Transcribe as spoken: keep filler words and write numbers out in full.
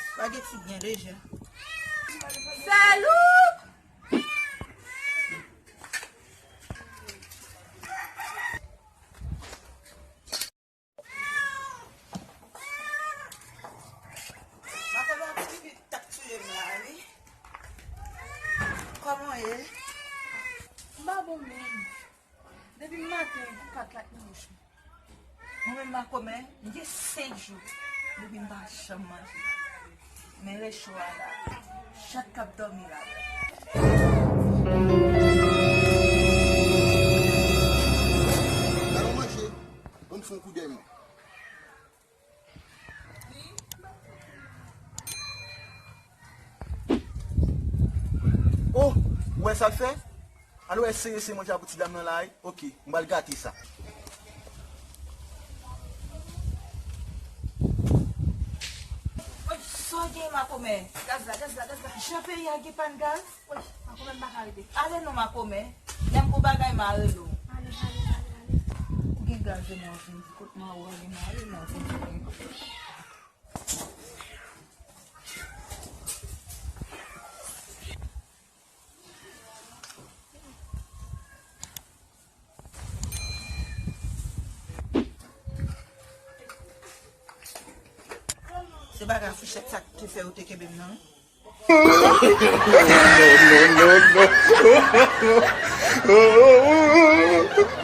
Spageti byen lejè. Salou! Makomen, yon ti pipi t ap tiye m la, wi. Kòman w ye? M pa bon menm. Depi maten, ou pa t lak nan wouch mwen. Mwen menm, Makomen, m gen senk jou depi m pa janm manje. Men lè cho a la, chat k ap dòmi la. Alon manje, ban m fè yon koudèy mwen. Oh, ou wè sa l fè? Al wè serye se manje a pou ti dam nan la, wi. Oke, m pral gate sa. Woy, sa w gen, Makomen? Gaz la, gaz la, gaz la. Jan peyi a gen pàn gaz? Woy, Makomen, m pa ka rete. Ale non, Makomen. Lè m gon bagay, m a rele w. Ale, ale, ale, ale. Ou gen gaz, e m ap vin di kot m a ou ale, m ale, m ap vin di. Se bagay fouchèt sa ki te fè yo te kenbe m nan, wi. No, no, no, no.